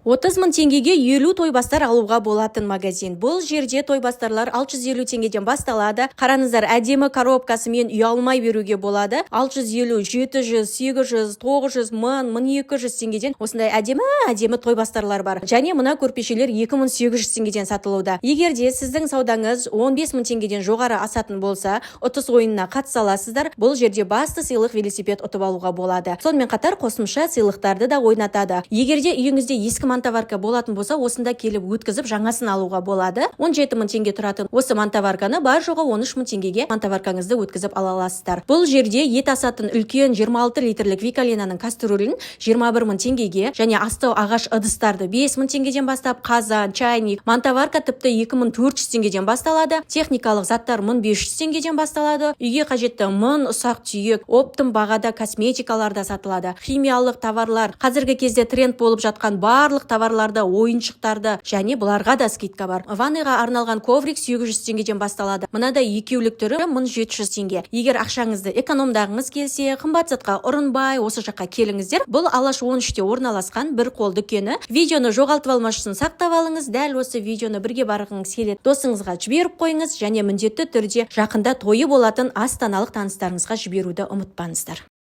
30 мың теңгеге 50 тойбастар алуға болатын магазин. Бұл жерде тойбастарлар 650 теңгеден басталады. Қараңыздар, әдемі коробкасымен, ұялмай беруге болады. 650, 700, 800, 900, 1000, 1200 теңгеден осындай әдемі әдемі тойбастарлар бар. Және мына көрпешелер 2800 теңгеден сатылуда. Егер де сіздің саудаңыз 15 мың теңгеден жоғары асатын болса, ұтыс ойынына қатыса аласыздар. Бұл жерде басты сыйлық велосипед ұтып алуға болады. Сонымен қатар қосымша сыйлықтарды да ойнатады. Егер де үйіңізде ескі мантоварка болатын болса, осында келіп өткізіп, жаңасын алуға болады. 17 мың теңге тұратын осы мантоварканы бар жоғы 13 мың теңгеге мантоваркаңызды өткізіп ала аласыздар. Бұл жерде ет асатын үлкен 26 литрлік Викалинаның кастрюлін 21 мың теңгеге және асты ағаш ыдыстарды 5 мың теңгеден бастап, қазан, чайник, мантоварка тіпті 2400 теңгеден басталады. Техникалық заттар 1500 теңгеден басталады. Үйге қажетті мың ұсақ түйек оптом бағада, косметикалар да сатылады. Химиялық товарлар, қазіргі кезде тренд болып жатқан барлық товарларды, ойыншықтарды және бұларға да скидка бар. Ванныйға арналған коврик 800 теңгеден басталады. Мынадай екеулік түрі 1700 теңге. Егер ақшаңызды экономдағыңыз келсе, қымбат затқа ұрынбай, осы жаққа келіңіздер. Бұл Алаш 13-те орналасқан Бір қол дүкені. Видеоны жоғалтып алмас үшін сақтап алыңыз. Дәл осы видеоны бірге барғыңыз келеді досыңызға жіберіп қойыңыз және міндетті түрде жақында тойы болатын астаналық таныстарыңызға жіберуді ұмытпаңыздар.